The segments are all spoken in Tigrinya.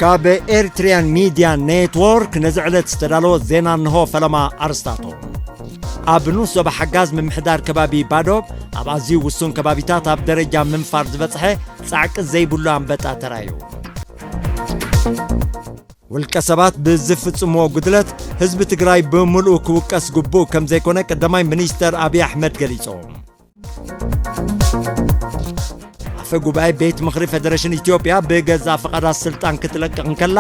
ካብ ኤርትርያን ሚድያ ኔትወርክ ነዚ ዕለት ዝተዳለወ ዜና እንሆ። ፈለማ ኣርስታቶም። ኣብ ንኡስ ዞባ ሓጋዝ ምምሕዳር ከባቢ ባዶብ ኣብ ኣዝዩ ውሱን ከባቢታት ኣብ ደረጃ ምንፋር ዝበጽሐ ጻዕቂ ዘይብሉ ኣንበጣ ተራዩ። ውልቀ ሰባት ብዝፍጽምዎ ጉድለት ህዝቢ ትግራይ ብምሉኡ ክውቀስ ግቡእ ከም ዘይኮነ ቀዳማይ ሚኒስተር ኣብይ ኣሕመድ ገሊጾም። ኣፈ ጉባኤ ቤት ምኽሪ ፌደሬሽን ኢትዮጵያ ብገዛእ ፈቓዳ ስልጣን ክትለቅቕ እንከላ፣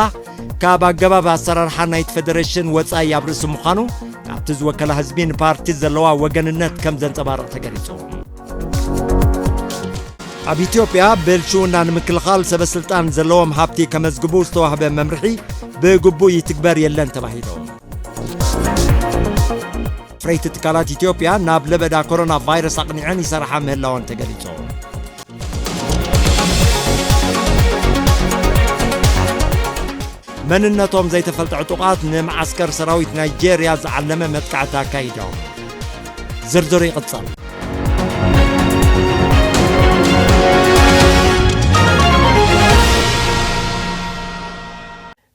ካብ ኣገባብ ኣሰራርሓ ናይቲ ፌደሬሽን ወጻኢ ኣብ ርእሲ ምዃኑ፣ ካብቲ ዝወከላ ህዝቢ ንፓርቲ ዘለዋ ወገንነት ከም ዘንጸባርቕ ተገሊጹ። ኣብ ኢትዮጵያ ብልሽውና ንምክልኻል ሰበ ስልጣን ዘለዎም ሃብቲ ከመዝግቡ ዝተዋህበ መምርሒ ብግቡእ ይትግበር የለን ተባሂሉ። ፍረይቲ ትካላት ኢትዮጵያ ናብ ለበዳ ኮሮና ቫይረስ ኣቕኒዐን ይሰርሓ ምህላወን ተገሊጹ። መንነቶም ዘይተፈልጠ ዕጡቓት ንመዓስከር ሰራዊት ናይጄርያ ዝዓለመ መጥቃዕቲ ኣካይዶም። ዝርዝሩ ይቕጽል።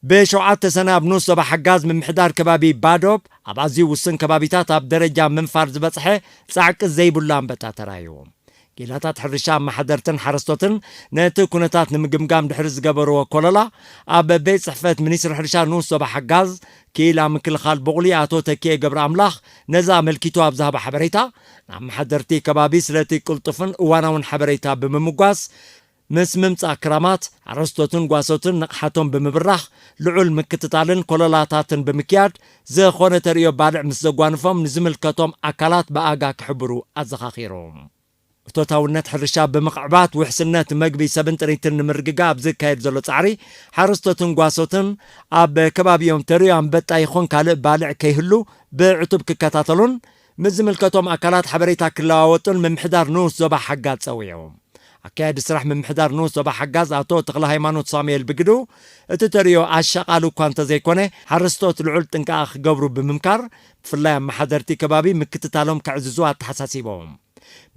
ብሸውዓተ ሰነ ኣብ ንኡስ ዞባ ሓጋዝ ምምሕዳር ከባቢ ባዶብ ኣብ ኣዝዩ ውስን ከባቢታት ኣብ ደረጃ ምንፋር ዝበጽሐ ጻዕቂ ዘይብሉ ኣንበጣ ተራእዩ። ጌላታት ሕርሻ ኣመሓደርትን ሓረስቶትን ነቲ ኩነታት ንምግምጋም ድሕሪ ዝገበርዎ ኮለላ፣ ኣብ ቤት ጽሕፈት ሚኒስትሪ ሕርሻ ንኡስ ዞባ ሓጋዝ ክኢላ ምክልኻል ቡቕሊ ኣቶ ተኪኤ ገብረ ኣምላኽ ነዚ ኣመልኪቱ ኣብ ዝሃቦ ሓበሬታ፣ ንኣመሓደርቲ ከባቢ ስለቲ ቅልጡፍን እዋናውን ሓበሬታ ብምምጓስ፣ ምስ ምምጻእ ክራማት፣ ሓረስቶትን ጓሶትን ንቕሓቶም ብምብራኽ፣ ልዑል ምክትታልን ኮለላታትን ብምክያድ፣ ዝኾነ ተርእዮ ባልዕ ምስ ዘጓንፎም ንዝምልከቶም ኣካላት ብኣጋ ክሕብሩ ኣዘኻኺሩ። እቶታውነት ሕርሻ ብምኽዕባት፣ ውሕስነት መግቢ ሰብን ጥሪትን ንምርግጋእ ኣብ ዝካየድ ዘሎ ጻዕሪ፣ ሓረስቶትን ጓሶትን ኣብ ከባቢኦም ተርእዮ ኣንበጣ ይኹን ካልእ ባልዕ ከይህሉ ብዕቱብ ክከታተሉን ምስ ዝምልከቶም ኣካላት ሓበሬታ ክለዋወጡን ምምሕዳር ንኡስ ዞባ ሓጋዝ ጸዊዑ። ኣካያዲ ስራሕ ምምሕዳር ንኡስ ዞባ ሓጋዝ ኣቶ ተኽለ ሃይማኖት ሳሙኤል ብግዱ፣ እቲ ተርእዮ ኣሻቓሊ እኳ እንተዘይኮነ፣ ሓረስቶት ልዑል ጥንቃቐ ክገብሩ ብምምካር፣ ብፍላይ ኣመሓደርቲ ከባቢ ምክትታሎም ከዕዝዙ ኣተሓሳሲቦም።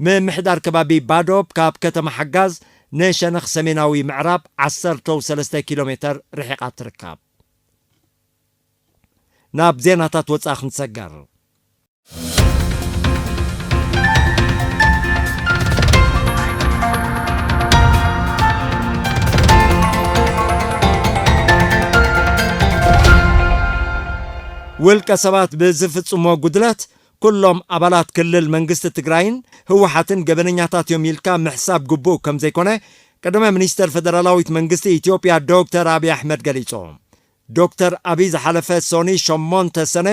ምምሕዳር ከባቢ ባዶብ ካብ ከተማ ሓጋዝ ንሸነኽ ሰሜናዊ ምዕራብ ዓሰርተ ሰለስተ ኪሎ ሜተር ርሒቓ ትርከብ። ናብ ዜናታት ወጻኢ ክንሰገር። ውልቀ ሰባት ብዝፍጽሞ ጉድለት፣ ኩሎም ኣባላት ክልል መንግስቲ ትግራይን ህወሓትን ገበነኛታት እዮም ኢልካ ምሕሳብ ግቡእ ከም ዘይኮነ፣ ቀዳማይ ሚኒስተር ፈደራላዊት መንግስቲ ኢትዮጵያ ዶክተር ኣብይ ኣሕመድ ገሊጹ። ዶክተር ኣብይ ዝሓለፈ ሶኒ ሸሞንተ ሰነ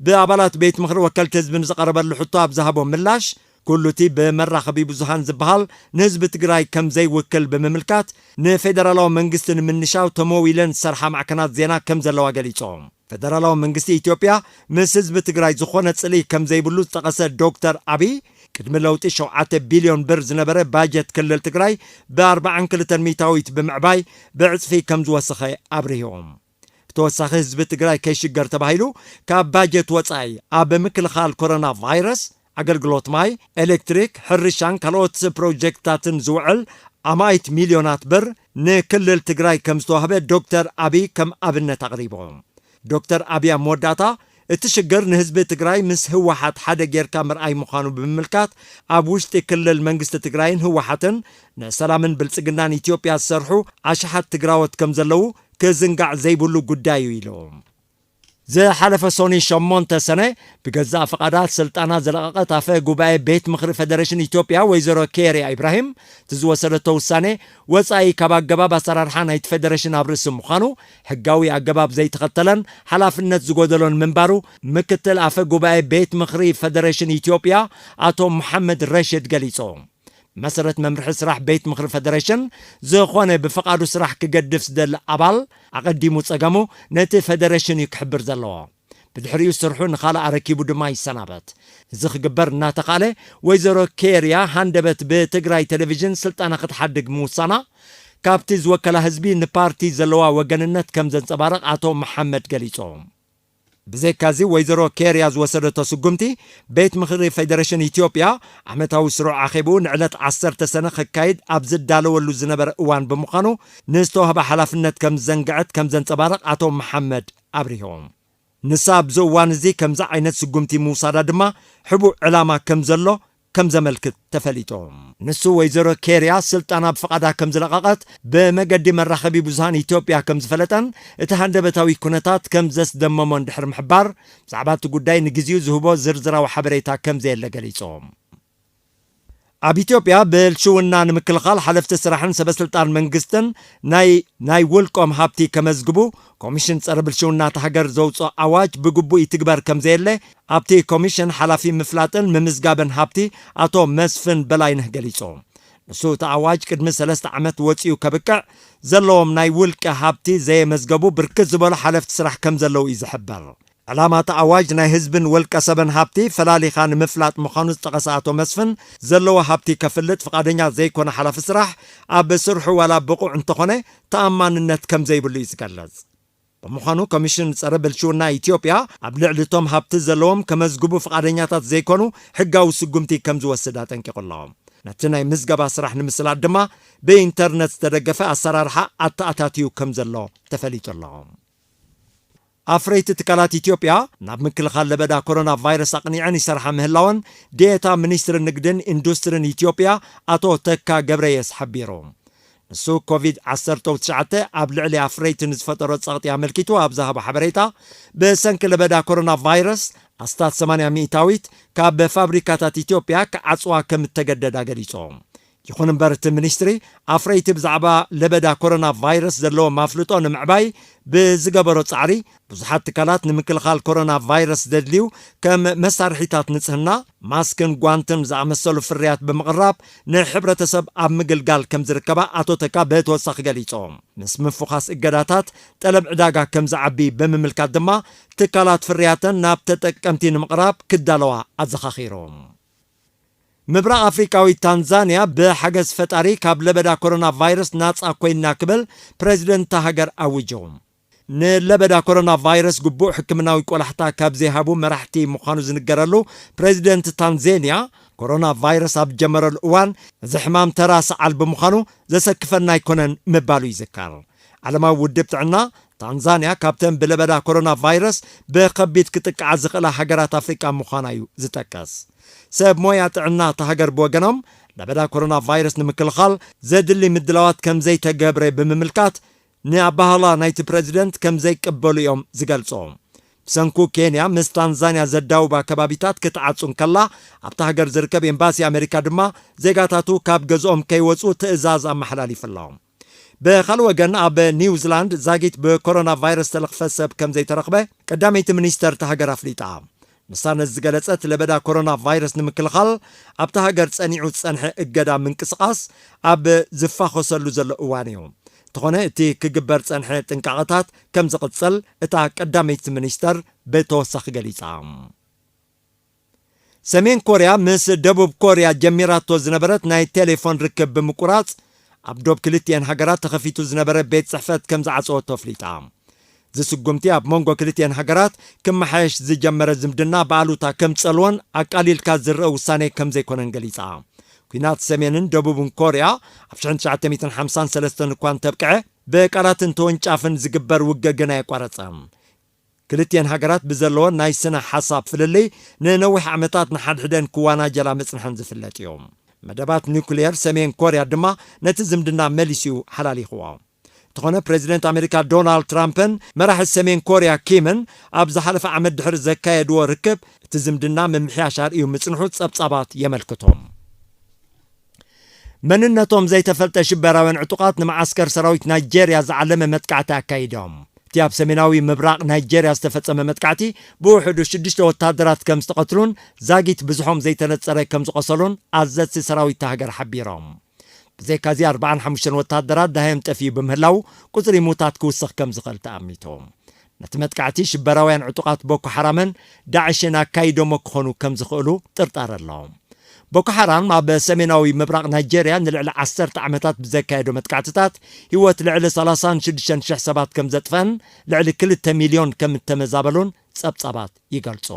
ብኣባላት ቤት ምኽሪ ወከልቲ ህዝቢ ንዝቐረበሉ ሕቶ ኣብ ዝሃቦ ምላሽ፣ ኩሉ እቲ ብመራኸቢ ብዙሃን ዝበሃል ንህዝቢ ትግራይ ከም ዘይውክል ብምምልካት፣ ንፌደራላዊ መንግስቲ ንምንሻው ተመዊለን ዝሰርሓ ማዕከናት ዜና ከም ዘለዋ ገሊጾም። ፈደራላዊ መንግስቲ ኢትዮጵያ ምስ ህዝቢ ትግራይ ዝኾነ ጽልኢ ከም ዘይብሉ ዝጠቐሰ ዶክተር ኣብይ፣ ቅድሚ ለውጢ ሸውዓተ ቢልዮን ብር ዝነበረ ባጀት ክልል ትግራይ ብኣርባዓን ክልተን ሚእታዊት ብምዕባይ ብዕጽፊ ከም ዝወሰኸ ኣብሪሆም። ብተወሳኺ ህዝቢ ትግራይ ከይሽገር ተባሂሉ ካብ ባጀት ወጻኢ ኣብ ምክልኻል ኮሮና ቫይረስ፣ ኣገልግሎት ማይ፣ ኤሌክትሪክ፣ ሕርሻን ካልኦት ፕሮጀክትታትን ዝውዕል ኣማኢት ሚልዮናት ብር ንክልል ትግራይ ከም ዝተዋህበ ዶክተር ኣብይ ከም ኣብነት ኣቕሪቦም። ዶክተር ኣብይ ኣብ መወዳእታ፣ እቲ ሽግር ንህዝቢ ትግራይ ምስ ህወሓት ሓደ ጌርካ ምርኣይ ምዃኑ ብምምልካት፣ ኣብ ውሽጢ ክልል መንግስቲ ትግራይን ህወሓትን ንሰላምን ብልጽግናን ኢትዮጵያ ዝሰርሑ ኣሽሓት ትግራዎት ከም ዘለዉ ክዝንጋዕ ዘይብሉ ጉዳይ እዩ ኢሉ። ዝሓለፈ ሶኒ ሸሞንተ ሰነ ብገዛእ ፍቓዳ ስልጣና ዝለቐቐት ኣፈ ጉባኤ ቤት ምኽሪ ፌደሬሽን ኢትዮጵያ ወይዘሮ ኬርያ ኢብራሂም እቲ ዝወሰደቶ ውሳኔ ወጻኢ ካብ ኣገባብ ኣሰራርሓ ናይቲ ፌደሬሽን ኣብ ርእሲ ምዃኑ፣ ሕጋዊ ኣገባብ ዘይተኸተለን ሓላፍነት ዝጎደሎን ምንባሩ ምክትል ኣፈ ጉባኤ ቤት ምኽሪ ፌደሬሽን ኢትዮጵያ ኣቶ መሓመድ ረሽድ ገሊጾም። መሰረት መምርሒ ስራሕ ቤት ምኽሪ ፌደሬሽን፣ ዝኾነ ብፍቓዱ ስራሕ ክገድፍ ዝደሊ ኣባል ኣቐዲሙ ጸገሙ ነቲ ፌደሬሽን እዩ ክሕብር ዘለዎ። ብድሕሪኡ ስርሑ ንኻልእ ኣረኪቡ ድማ ይሰናበት። እዚ ክግበር እናተኻእለ፣ ወይዘሮ ኬርያ ሃንደበት ብትግራይ ቴሌቪዥን ስልጣና ክትሓድግ ምውሳና፣ ካብቲ ዝወከላ ህዝቢ ንፓርቲ ዘለዋ ወገንነት ከም ዘንጸባርቕ ኣቶ መሓመድ ገሊጾም። ብዘይካዚ ወይዘሮ ኬርያ ዝወሰደቶ ስጉምቲ ቤት ምኽሪ ፌደሬሽን ኢትዮጵያ ዓመታዊ ስሩዕ ኣኼብኡ ንዕለት ዓሰርተ ሰነ ክካይድ ኣብ ዝዳለወሉ ዝነበረ እዋን ብምዃኑ ንዝተዋህባ ሓላፍነት ከም ዘንግዐት ከም ዘንጸባረቕ ኣቶ መሓመድ ኣብሪሆም። ንሳ ኣብዚ እዋን እዚ ከምዚ ዓይነት ስጉምቲ ምውሳዳ ድማ ሕቡእ ዕላማ ከም ዘሎ ከም ዘመልክት ተፈሊጡ። ንሱ ወይዘሮ ኬርያ ስልጣና ብፍቓዳ ከም ዝለቐቐት ብመገዲ መራኸቢ ብዙሃን ኢትዮጵያ ከም ዝፈለጠን እቲ ሃንደበታዊ ኩነታት ከም ዘስደመሞን ድሕሪ ምሕባር ብዛዕባ እቲ ጉዳይ ንግዚኡ ዝህቦ ዝርዝራዊ ሓበሬታ ከም ዘየለ ገሊጹ። ኣብ ኢትዮጵያ ብልሽውና ንምክልኻል ሓለፍቲ ስራሕን ሰበስልጣን መንግስትን ናይ ናይ ውልቆም ሃብቲ ከመዝግቡ ኮሚሽን ጸረ ብልሽውና እታ ሃገር ዘውፅኦ ኣዋጅ ብግቡእ ይትግበር ከም ዘየለ ኣብቲ ኮሚሽን ሓላፊ ምፍላጥን ምምዝጋብን ሃብቲ ኣቶ መስፍን በላይነህ ገሊጹ። ንሱ እቲ ኣዋጅ ቅድሚ ሰለስተ ዓመት ወፂኡ ከብቅዕ ዘለዎም ናይ ውልቂ ሃብቲ ዘየመዝገቡ ብርክት ዝበሉ ሓለፍቲ ስራሕ ከም ዘለዉ እዩ ዝሕበር። ዕላማ እቲ ኣዋጅ ናይ ህዝብን ወልቀ ሰብን ሃብቲ ፈላሊኻ ንምፍላጥ ምዃኑ ዝጠቐሰ ኣቶ መስፍን፣ ዘለዎ ሃብቲ ከፍልጥ ፍቓደኛ ዘይኮነ ሓላፊ ስራሕ ኣብ ስርሑ ዋላ ብቑዕ እንተኾነ ተኣማንነት ከም ዘይብሉ እዩ ዝገልጽ። ብምዃኑ ኮሚሽን ጸረ ብልሽውና ኢትዮጵያ ኣብ ልዕሊ እቶም ሃብቲ ዘለዎም ከመዝግቡ ፍቓደኛታት ዘይኮኑ ሕጋዊ ስጉምቲ ከም ዝወስድ ኣጠንቂቑ ኣሎ። ነቲ ናይ ምዝገባ ስራሕ ንምስላጥ ድማ ብኢንተርነት ዝተደገፈ ኣሰራርሓ ኣተኣታትዩ ከም ዘሎ ተፈሊጡ ኣሎ። ኣፍረይቲ ትካላት ኢትዮጵያ ናብ ምክልኻል ለበዳ ኮሮና ቫይረስ ኣቕኒዐን ይሰርሓ ምህላወን ዴኤታ ሚኒስትሪ ንግድን ኢንዱስትሪን ኢትዮጵያ ኣቶ ተካ ገብረየስ ሓቢሩ። ንሱ ኮቪድ ዓሰርተ ትሽዓተ ኣብ ልዕሊ ኣፍረይቲ ንዝፈጠሮ ጸቕጢ ኣመልኪቱ ኣብ ዝሃቦ ሓበሬታ፣ ብሰንኪ ለበዳ ኮሮና ቫይረስ ኣስታት ሰማንያ ሚእታዊት ካብ ፋብሪካታት ኢትዮጵያ ክዓጽዋ ከም እተገደዳ ገሊጹ። ይኹን እምበር እቲ ሚኒስትሪ ኣፍረይቲ ብዛዕባ ለበዳ ኮሮና ቫይረስ ዘለዎም ኣፍልጦ ንምዕባይ ብዝገበሮ ጻዕሪ ብዙሓት ትካላት ንምክልኻል ኮሮና ቫይረስ ዘድልዩ ከም መሳርሒታት ንጽህና፣ ማስክን ጓንትን ዝኣመሰሉ ፍርያት ብምቕራብ ንሕብረተሰብ ኣብ ምግልጋል ከም ዝርከባ ኣቶ ተካ ብተወሳኺ ገሊጾም። ምስ ምፍዃስ እገዳታት ጠለብ ዕዳጋ ከም ዝዓቢ ብምምልካት ድማ ትካላት ፍርያተን ናብ ተጠቀምቲ ንምቕራብ ክዳለዋ ኣዘኻኺሮም። ምብራቕ ኣፍሪቃዊት ታንዛንያ ብሓገዝ ፈጣሪ ካብ ለበዳ ኮሮና ቫይረስ ናጻ ኮይና ክብል ፕሬዚደንት እታ ሃገር ኣዊጁ። ንለበዳ ኮሮና ቫይረስ ግቡእ ሕክምናዊ ቆላሕታ ካብ ዘይሃቡ መራሕቲ ምዃኑ ዝንገረሉ ፕሬዚደንት ታንዛንያ፣ ኮሮና ቫይረስ ኣብ ዝጀመረሉ እዋን እዚ ሕማም ተራ ሰዓል ብምዃኑ ዘሰክፈና ኣይኮነን ምባሉ ይዝከር። ዓለማዊ ውድብ ጥዕና፣ ታንዛንያ ካብተን ብለበዳ ኮሮና ቫይረስ ብኸቢድ ክጥቅዓ ዝኽእላ ሃገራት ኣፍሪቃ ምዃና እዩ ዝጠቅስ። ሰብ ሞያ ጥዕና እታ ሃገር ብወገኖም፣ ለበዳ ኮሮና ቫይረስ ንምክልኻል ዘድሊ ምድላዋት ከም ዘይተገብረ ብምምልካት፣ ንኣባህላ ናይቲ ፕረዚደንት ከም ዘይቅበሉ እዮም ዝገልጹ። ብሰንኩ ኬንያ ምስ ታንዛንያ ዘዳውባ ከባቢታት ክትዓጹ እንከላ፣ ኣብታ ሃገር ዝርከብ ኤምባሲ ኣመሪካ ድማ ዜጋታቱ ካብ ገዝኦም ከይወጹ ትእዛዝ ኣመሓላሊፉ ኣሎ። ብኻልእ ወገን፣ ኣብ ኒውዚላንድ ዛጊት ብኮሮና ቫይረስ ዝተለኽፈ ሰብ ከም ዘይተረኽበ ቀዳመይቲ ሚኒስተር እታ ሃገር ኣፍሊጣ። ንሳ ነዚ ዝገለጸት፣ ለበዳ ኮሮና ቫይረስ ንምክልኻል ኣብታ ሃገር ጸኒዑ ዝጸንሐ እገዳ ምንቅስቓስ ኣብ ዝፋኾሰሉ ዘሎ እዋን እዩ። እንተኾነ፣ እቲ ክግበር ጸንሐ ጥንቃቐታት ከም ዝቕጽል እታ ቀዳመይቲ ሚኒስተር ብተወሳኺ ገሊጻ። ሰሜን ኮርያ ምስ ደቡብ ኮርያ ጀሚራቶ ዝነበረት ናይ ቴሌፎን ርክብ ብምቁራጽ፣ ኣብ ዶብ ክልቲኤን ሃገራት ተኸፊቱ ዝነበረ ቤት ጽሕፈት ከም ዝዓጸወቶ ኣፍሊጣ። እዚ ስጉምቲ ኣብ መንጎ ክልቲኤን ሃገራት ክመሓየሽ ዝጀመረ ዝምድና ብኣሉታ ከም ጸልዎን ኣቃሊልካ ዝረአ ውሳኔ ከም ዘይኮነን ገሊጻ። ኲናት ሰሜንን ደቡብን ኮርያ ኣብ ሽሕን ትሽዓተ ሚእትን ሓምሳን ሰለስተን እኳ እንተብቅዐ፣ ብቃላትን ተወንጫፍን ዝግበር ውግእ ግን ኣየቋረጸን። ክልቲኤን ሃገራት ብዘለወን ናይ ስነ ሓሳብ ፍልልይ ንነዊሕ ዓመታት ንሓድሕደን ክዋናጀላ ምጽንሐን ዝፍለጥ እዩ። መደባት ኒውክልየር ሰሜን ኮርያ ድማ ነቲ ዝምድና መሊሱ እዩ ሓላሊኽዎ። እንተኾነ፣ ፕሬዚደንት ኣሜሪካ ዶናልድ ትራምፕን መራሒ ሰሜን ኮርያ ኪምን ኣብ ዝሓለፈ ዓመት ድሕሪ ዘካየድዎ ርክብ፣ እቲ ዝምድና ምምሕያሽ ኣርእዩ ምጽንሑ ጸብጻባት የመልክቱ። መንነቶም ዘይተፈልጠ ሽበራውያን ዕጡቓት ንመዓስከር ሰራዊት ናይጄርያ ዝዓለመ መጥቃዕቲ ኣካይዶም። እቲ ኣብ ሰሜናዊ ምብራቕ ናይጄርያ ዝተፈጸመ መጥቃዕቲ ብውሕዱ ሽዱሽተ ወታደራት ከም ዝተቐትሉን ዛጊት ብዝሖም ዘይተነጸረ ከም ዝቖሰሉን ኣዘዝቲ ሰራዊት እታ ሃገር ሓቢሮም። ብዘይካዚ ኣርባዓን ሓሙሽተን ወታደራት ደሃዮም ጠፊኡ ብምህላው ቁጽሪ ሙታት ክውስኽ ከም ዝኽእል ተኣሚቱ። ነቲ መጥቃዕቲ ሽበራውያን ዕጡቓት ቦኮ ሓራምን ዳዕሽን ኣካይዶሞ ክኾኑ ከም ዝኽእሉ ጥርጣረ ኣሎ። ቦኮ ሓራም ኣብ ሰሜናዊ ምብራቕ ናይጄርያ ንልዕሊ ዓሰርተ ዓመታት ብዘካየዶ መጥቃዕትታት ህይወት ልዕሊ ሰላሳን ሽዱሽተን ሽሕ ሰባት ከም ዘጥፈአን ልዕሊ ክልተ ሚልዮን ከም እተመዛበሉን ጸብጻባት ይገልጹ።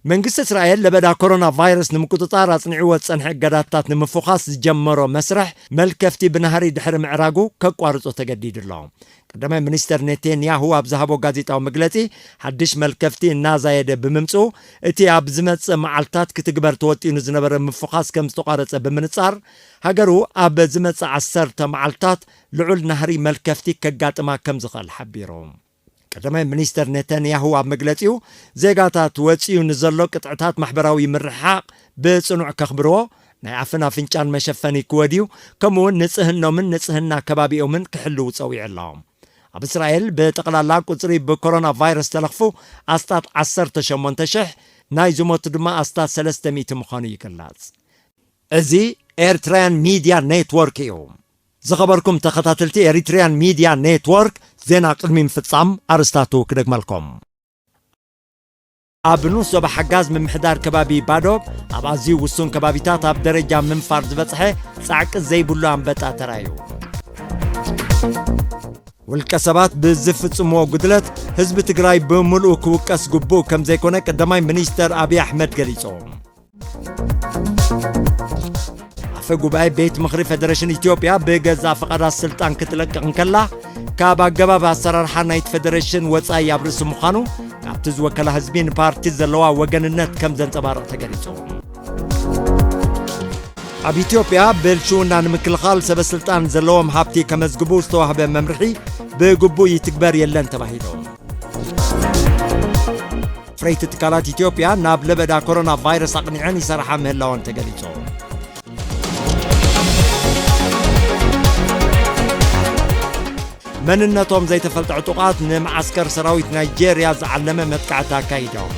መንግስቲ እስራኤል ለበዳ ኮሮና ቫይረስ ንምቁጽጻር ኣጽኒዕዎ ዝጸንሐ እገዳታት ንምፍዃስ ዝጀመሮ መስርሕ መልከፍቲ ብናህሪ ድሕሪ ምዕራጉ ከቋርጾ ተገዲዱ ኣሎ። ቀዳማይ ሚኒስተር ኔተንያሁ ኣብ ዝሃቦ ጋዜጣዊ መግለጺ፣ ሓድሽ መልከፍቲ እናዛየደ ብምምጽኡ፣ እቲ ኣብ ዝመጽእ መዓልታት ክትግበር ተወጢኑ ዝነበረ ምፍዃስ ከም ዝተቋረጸ ብምንጻር፣ ሃገሩ ኣብ ዝመጽእ ዓሰርተ መዓልታት ልዑል ናህሪ መልከፍቲ ከጋጥማ ከም ዝኽእል ሓቢሩ። ቀዳማይ ሚኒስተር ኔታንያሁ ኣብ መግለጺኡ፣ ዜጋታት ወጺኡ ንዘሎ ቅጥዕታት ማሕበራዊ ምርሕሓቕ ብጽኑዕ ከኽብርዎ፣ ናይ ኣፍን ኣፍንጫን መሸፈኒ ክወድዩ፣ ከምኡውን ንጽህኖምን ንጽህና ከባቢኦምን ክሕልዉ ጸዊዑ ኣሎ። ኣብ እስራኤል ብጠቕላላ ቁጽሪ ብኮሮና ቫይረስ ተለኽፉ ኣስታት ዓሰርተ ሸሞንተ ሽሕ፣ ናይ ዝሞቱ ድማ ኣስታት ሰለስተ ሚእቲ ምዃኑ ይግለጽ። እዚ ኤርትራውያን ሚድያ ኔትወርክ እዩ። ዝኸበርኩም ተኸታተልቲ ኤሪትሪያን ሚድያ ኔትወርክ፣ ዜና ቅድሚ ምፍጻም ኣርስታቱ ክደግመልኩም። ኣብ ንኡስ ዞባ ሓጋዝ ምምሕዳር ከባቢ ባዶ፣ ኣብ ኣዝዩ ውሱን ከባቢታት ኣብ ደረጃ ምንፋር ዝበጽሐ ጻዕቂ ዘይብሉ ኣንበጣ ተራዩ። ውልቀ ሰባት ብዝፍጽምዎ ጉድለት ህዝቢ ትግራይ ብምሉኡ ክውቀስ ግቡእ ከም ዘይኮነ ቀዳማይ ሚኒስተር ኣብይ ኣሕመድ ገሊጹ። ኣፈ ጉባኤ ቤት ምኽሪ ፌደሬሽን ኢትዮጵያ ብገዛ ፈቓዳ ስልጣን ክትለቅቕ እንከላ፣ ካብ ኣገባብ ኣሰራርሓ ናይቲ ፌደሬሽን ወጻኢ ኣብ ርእሲ ምዃኑ፣ ካብቲ ዝወከላ ህዝቢ ንፓርቲ ዘለዋ ወገንነት ከም ዘንጸባርቕ ተገሊጹ። ኣብ ኢትዮጵያ ብልሽውና ንምክልኻል ሰበ ስልጣን ዘለዎም ሃብቲ ከመዝግቡ ዝተዋህበ መምርሒ ብግቡእ ይትግበር የለን ተባሂሉ። ፍረይቲ ትካላት ኢትዮጵያ ናብ ለበዳ ኮሮና ቫይረስ ኣቕኒዐን ይሰርሓ ምህላወን ተገሊጹ። መንነቶም ዘይተፈልጠ ዕጡቓት ንመዓስከር ሰራዊት ናይጄርያ ዝዓለመ መጥቃዕቲ ኣካይዶም።